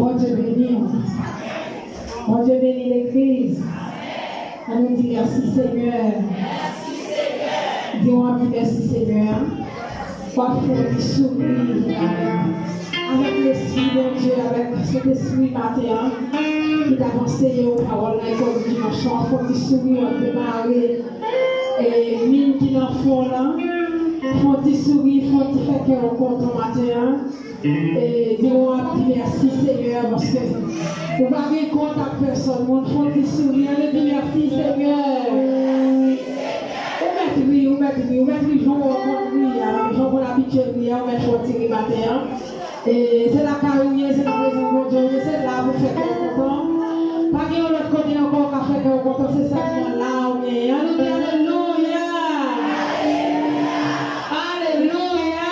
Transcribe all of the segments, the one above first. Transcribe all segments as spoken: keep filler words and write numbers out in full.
Bondye beni w. Bondye beni legliz. Ann nou di mèsi Senyè. Di w anpil mèsi Senyè. W ap fè yon ti souri avèk lespri Bondye, avèk Sentespri maten an, ki t ap anseye w pawòl la, ekòl dimanch lan, w ap fè yon ti souri, w ap demare, e, min ki nan fon w lan, fè yon ti souri, fè yon ti fè kè w kontan maten an. E, di w ap di mèsi Senyè, paske ou pa gen kont ak pèsòn. Moun fè yon ti souri, ann di mèsi Senyè. Ou mèt ri, ou mèt ri, ou mèt ri, jan w konn ri a, jan w konn abitye ri a, ou mèt fè yon ti ri maten an. E, se lakay ou ye, se nan prezans Bondye ou ye, se la pou fè kè w kontan. Pa gen yon lòt kote ankò w ka fè kè w kontan, se sèlman la ou genyen. Ann nou di alelouya! Alelouya!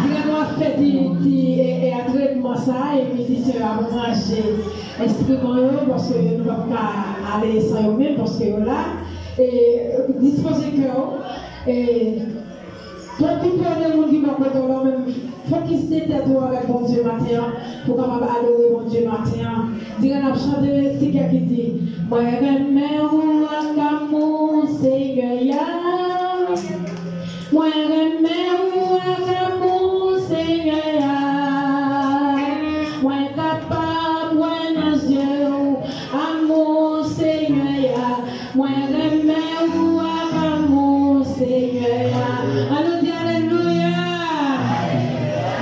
Di lè nou ap fè ti, ti, e, e, antrenman sa, e mizisyen yo ap ranje enstriman yo, paske nou p ap ka ale san yo menm, paske yo la. E, dispoze kè w, e, okipe w de moun ki bò kote w la, ou menm fokis de tèt ou avèk Bondye maten an, pou w kapab adore Bondye maten an. Di lè n ap chante ti kè ki di, mwen renmen ou ak amou Senyè a. Mwen renmen ou ak amou Senyè a. Mwen kapab wè nan zye w amou Senyè a. Mwen renmen ou ak amou Senyè a. Ann nou di alelouya.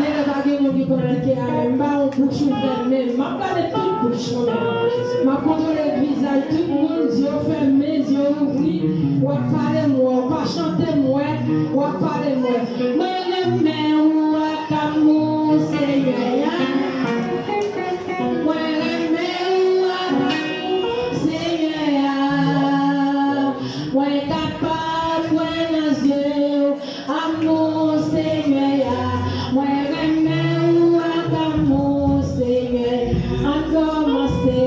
Genlè pa gen moun ki konn di ke amen. M pa yon bouch ouvè, men m ap gade tout bouch mwen menm. M ap kontwole vizaj tout moun, zye yo fèmen, zye yo ouvri. W ap pale m wè, w pa chante m wè, w ap pale m wè. Mwen renmen ou ak amou Senyè a. Mwen renmen ou ak amou Senyè a. Mwen kapab wè nan zye w amou Senyè a. Mwen renmen ou ak amou Senyè a. Ann kòmanse.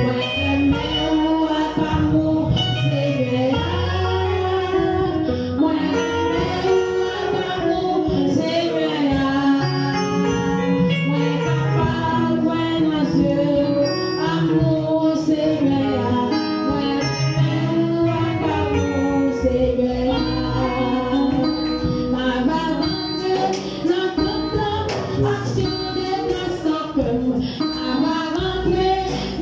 Mwen renmen ou ak amou Senyè a. Mwen renmen ou ak amou Senyè a. Mwen kapab wè nan zye w amou Senyè a. Mwen renmen ou ak amou Senyè a. M a va rantre nan tanp lan ak chante gras nan kè m. M a va rantre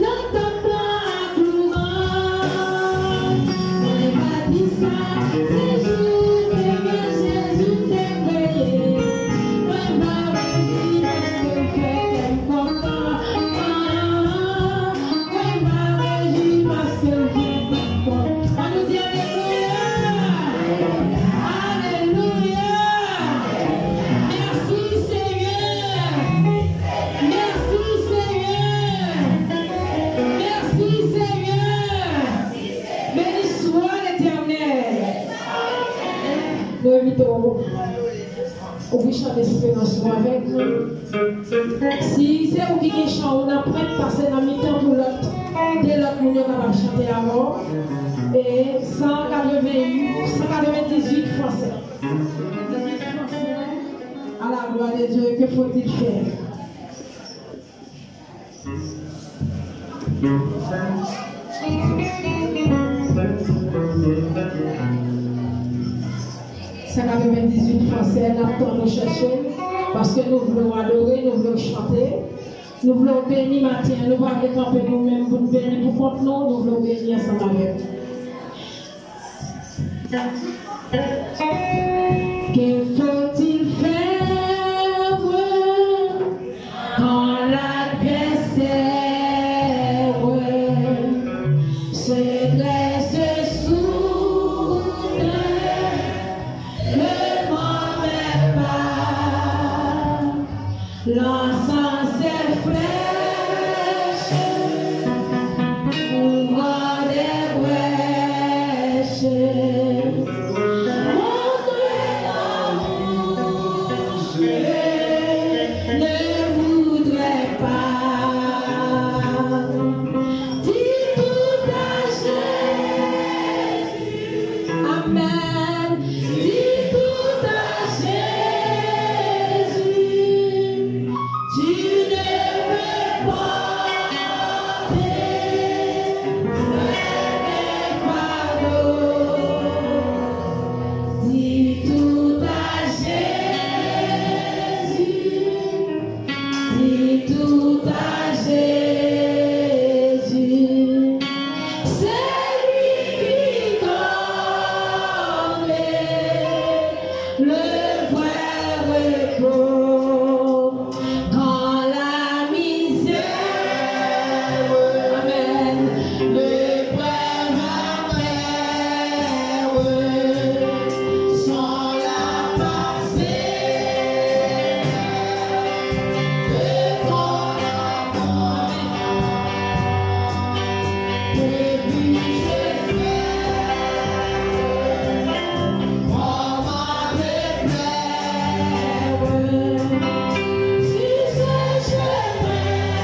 nan tanp lan ak louwanj. Mwen va di sa, se jou ke Jezi te kreye. Mwen va rejwi paske w fè kè m kontan. Mwen va rejwi paske w fè kè m kontan. Ann nou di alelouya! Alelouya! Mèsi Senyè! Mèsi Senyè! Mèsi Senyè! Beni swa Letènèl! Nou envite w ouvri chan desperans ou avèk nou. Si se ou ki gen chan ou nan prent, pase nan mitan pou lòt, de lòt moun yo kapab chante avè w. E san katreven, san katrevendizuit fransè. À la gloire de Dieu, que faut-il faire? San katrevendizuit fransè, n ap tann ou chèche l, paske nou vle w adore, nou vle w chante, nou vle w beni maten an, nou pa vle kanpe nou menm pou n beni pou kont nou, nou vle w beni ansanm avè nou. Que faut-il faire quand l'adversaire se dresse soudain devant mes pas? Lançant ses flèches, ouvrant des brèches, contre la bouche, je ne voudrais pas. Dis tout à Jésus. Amen. Dis tout à Jésus. Tu ne Tout à Jésus, c'est lui qui donne le vrai repos dans la misère. Amen. L'épreuve après, sans la passer, le corps à corps, depuis je fais, oh, ma demeure, sur ce chemin, sur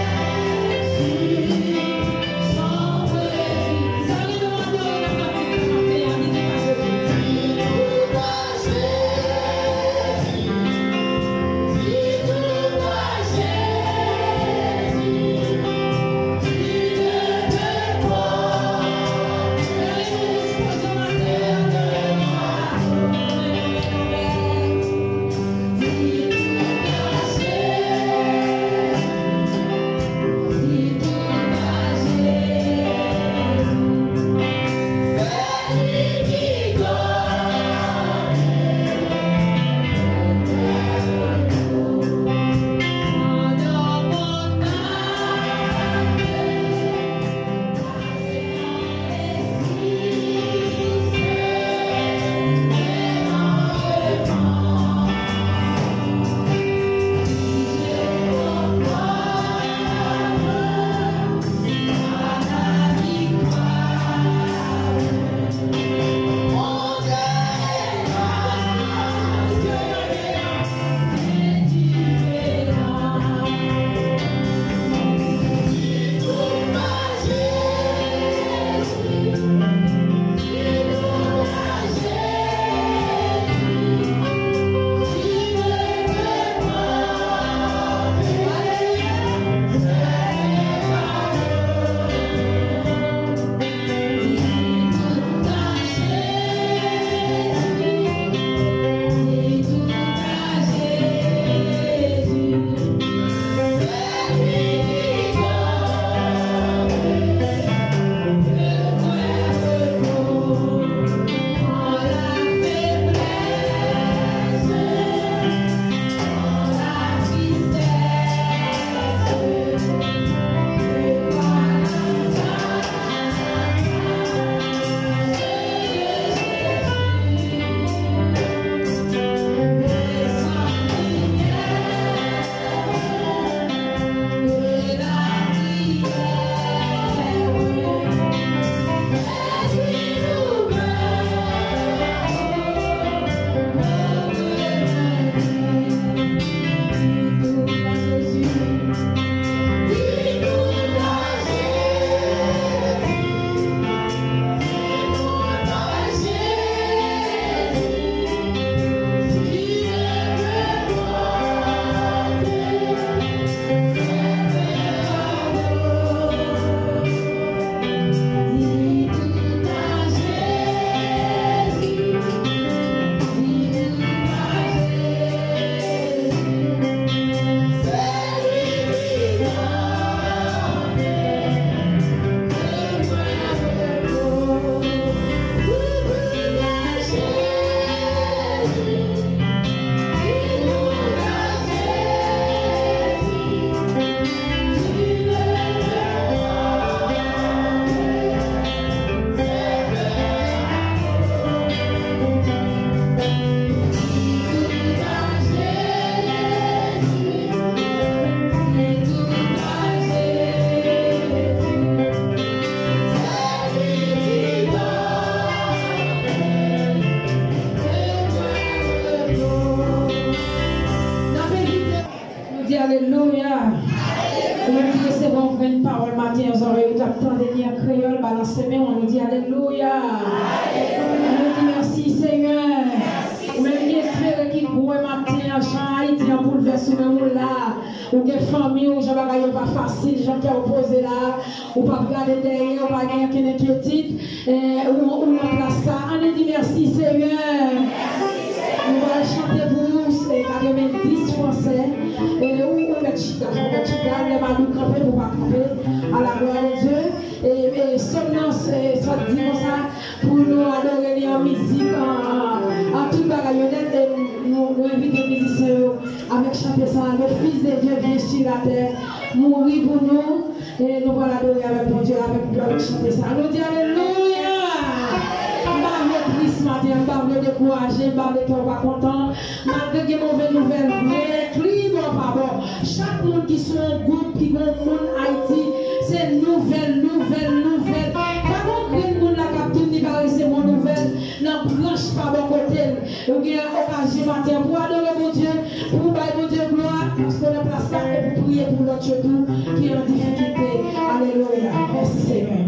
Nou di alelouya. Ou menm ki resevwa yon grenn pawòl maten an, zòrèy ou t ap tande li an kreyòl, balanse men w, nou di alelouya. Nou di mèsi, Senyè. Ou menm ki espere, ki kwè maten an, jan Ayiti an boulvèse, ou menm ou la. Ou gen fanmi w, jan bagay yo pa fasil, jan kè w poze la. Ou p ap gade dèyè, ou pa gen okenn enkyetid. Eh, ou, ou nan plas sa. Ann di mèsi, Senyè. Nou pral chante pou ou, eh, katrevenndis fransè. Eh, ou, ou mèt chita, ou mèt chita. Nou kanpe pou pa kanpe. A la glwa de Dye. E, e sòm nan, e, sòt di konsa, pou nou adore li an mizik, an, an, an tout bagay yo nèt, e nou, nou envite mizisyen yo avèk chante sa, le Fils de Dieu vient sur la terre, mouri pou nou, e nou pral adore avèk Bondye, avèk, avèk chante sa. Nou di alelouya! M pa vle tris maten, m pa vle dekouraje, m pa vle kè w pa kontan. Malgre gen move nouvèl vre, kri bò pa bò. Chak moun ki sou yon gwoup, ki gon moun Ayiti, se nouvèl, nouvèl, nouvèl. Pa gon grenn moun la k ap tann li pa resevwa nouvèl nan branch pa bò kote l. Ou gen okazyon maten an pou adore Bondye, pou bay Bondye glwa, paske w nan plas la, e pou priye pou lòt yo tou ki an difikilte. Alelouya. Mèsi, Senyè.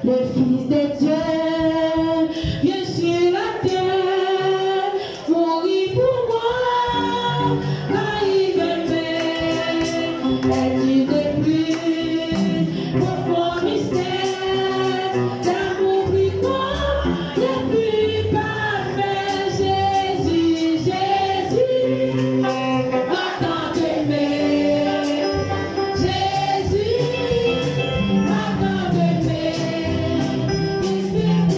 Le Fils de Dieu vient sur la terre, mourir pour moi, car il m'aimait. Et il est plus profond mystère d'amour plus grand, le plus parfait, Jésus, Jésus, m'a tant aimé. Jésus m'a tant aimé, il fait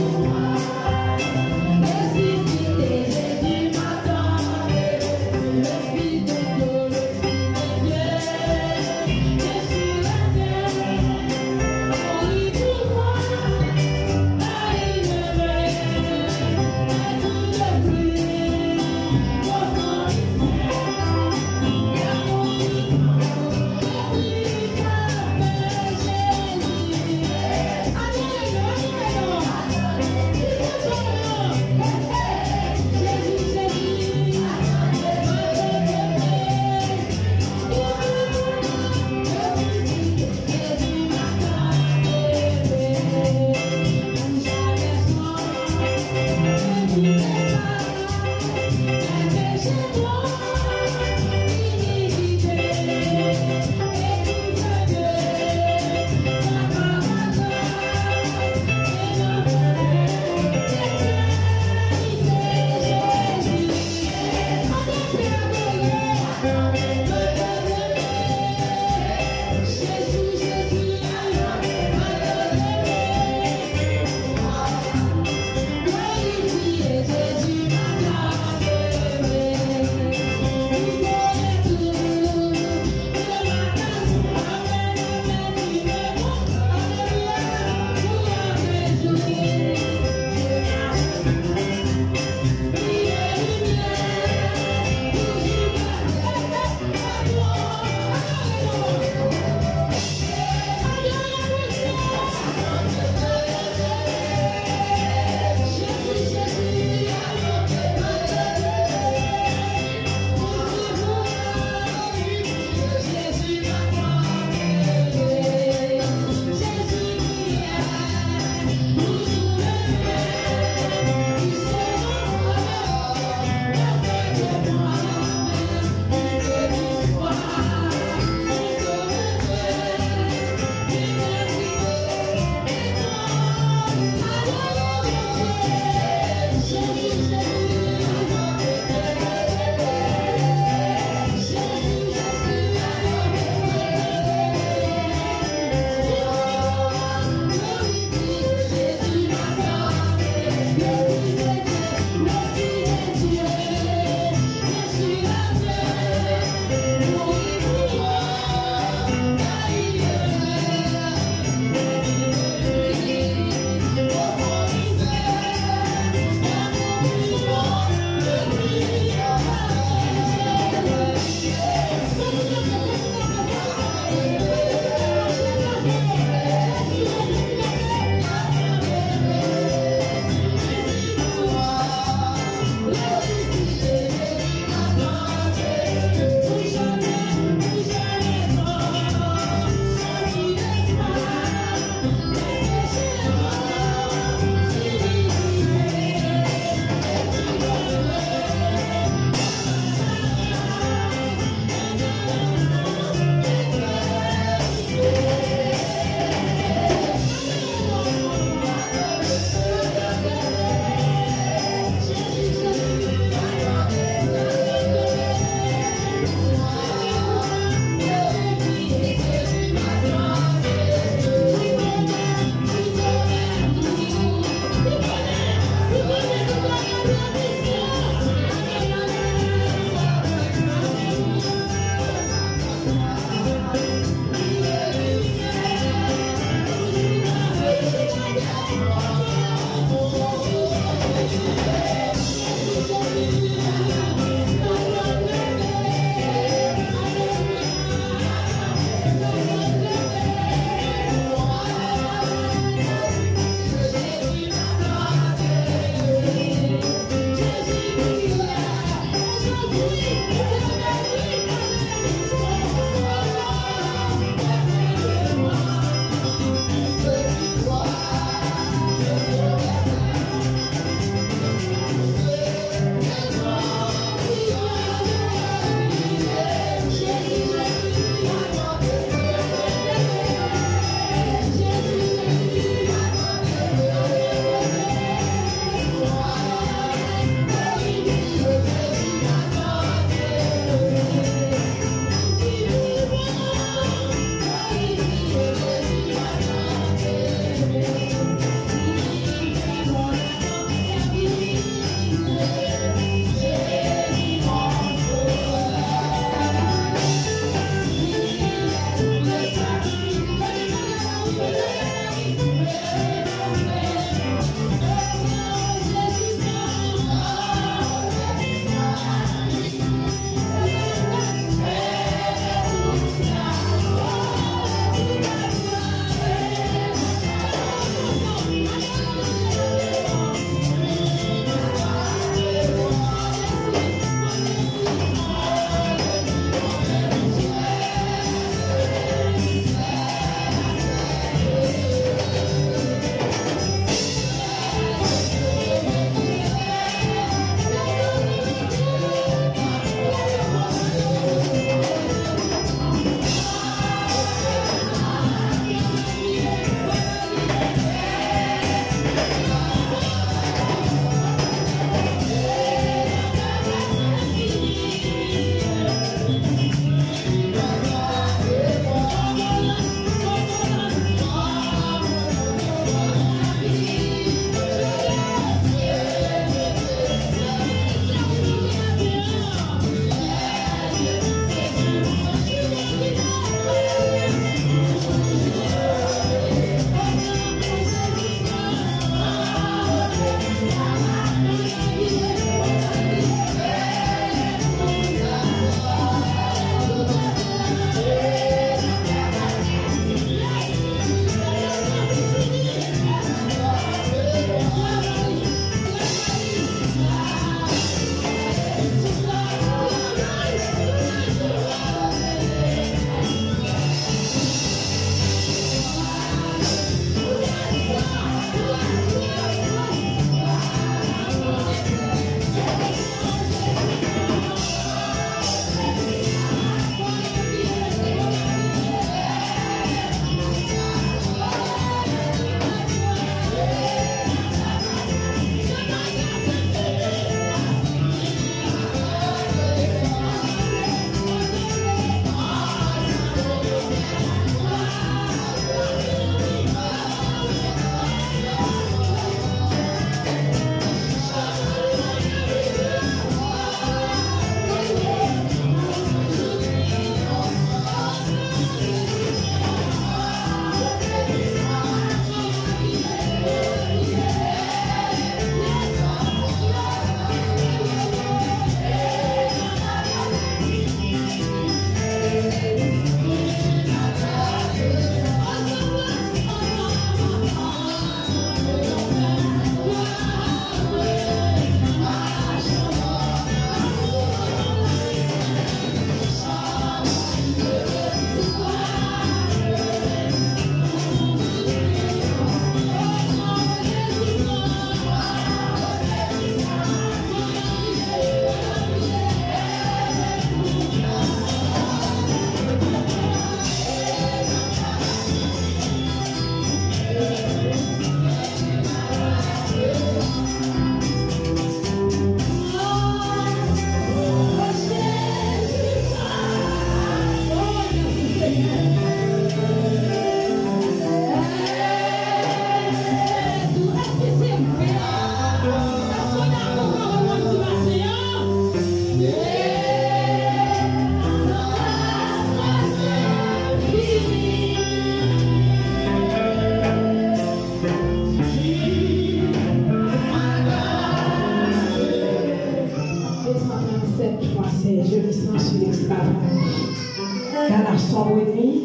Gason Reni,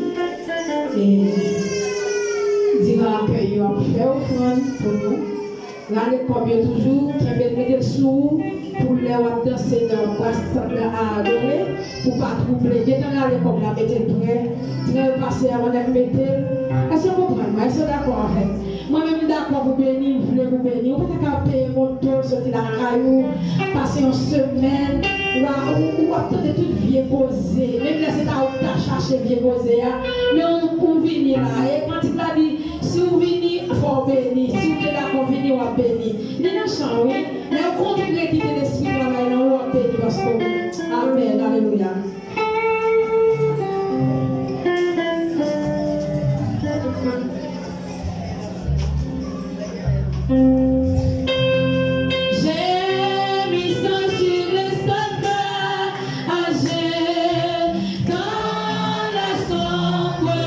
e diran akèy yo ap fè ofrann pou nou. Rale kòb yo toujou, kenbe l, mete l sou ou, pou lè w ap danse, lè w ap adore, pou pa twouble. Gentan rale kòb la, mete l prè. Diran yo pase a, mwen menm mete l. Èske w konprann mwen? Èske w dakò avè m? Mwen menm m dakò pou beni, m vle pou beni. Ou pa ta ka peye moto, soti lakay ou, pase yon semèn, ou, ou, ou ap tande tout vye koze. Menm lè se ta ou ki ta chache vye koze a, men ou, ou vini la. E kantik la di, si w vini, fò w beni. Si w te dakò vini, w ap beni. Li nan chan, wi. Lè w kontre kite Lespri travay nan ou, w ap beni paske w. Amèn. Alelouya. Gémissons sur le standard, âgé dans la sombre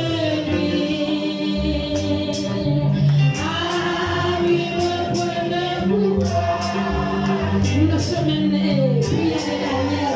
nuit. Ah oui, reprenez-vous. Nou nan semèn, eh, priyè de Danyèl.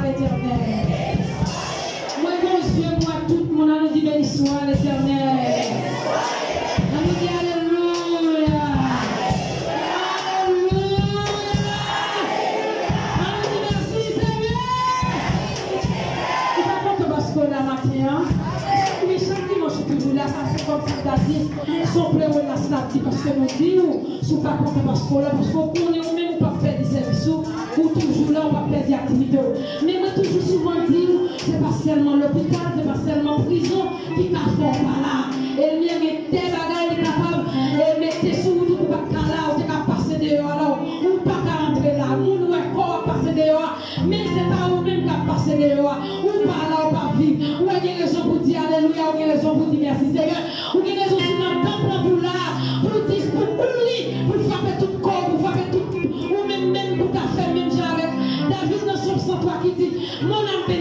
Letènèl. Mwen, Bondye, mwen, tout moun, ann nou di, beni swa Letènèl. Ann nou di, alelouya. Alelouya. Ann nou di, mèsi, Senyè. Ou pa kontan paske w la maten an? Wi, chak dimanch ou toujou la, sa se kòm si m ta di, se yon plewonas l ap di, paske nou di w, si w pa kontan paske w la, paske w konnen ou menm ou p ap pèdi sèvis ou, ou toujou la, ou p ap pèdi aktivite w. Men mwen toujou souvan di w, se pa sèlman lopital, se pa sèlman prizon ki ka fè w pa la. Ènmi an gen tè bagay li kapab, e, mete sou wout ou pou w pa t ka la, ou te ka pase deyò a la, ou pa ka antre la. Moun wè kò w ap pase deyò a, men se pa ou menm k ap pase deyò a. Ou pa la, ou pa viv. Ou wè gen rezon pou di alelouya, ou gen rezon pou di mèsi Senyè. Ou gen rezon si nan tanp lan pou la, pou di, pou kouri, pou frape tout kò, pou frape tout, ou menm menm pou ta fè menm jan avèk David nan Sòm san twa ki di, mon âme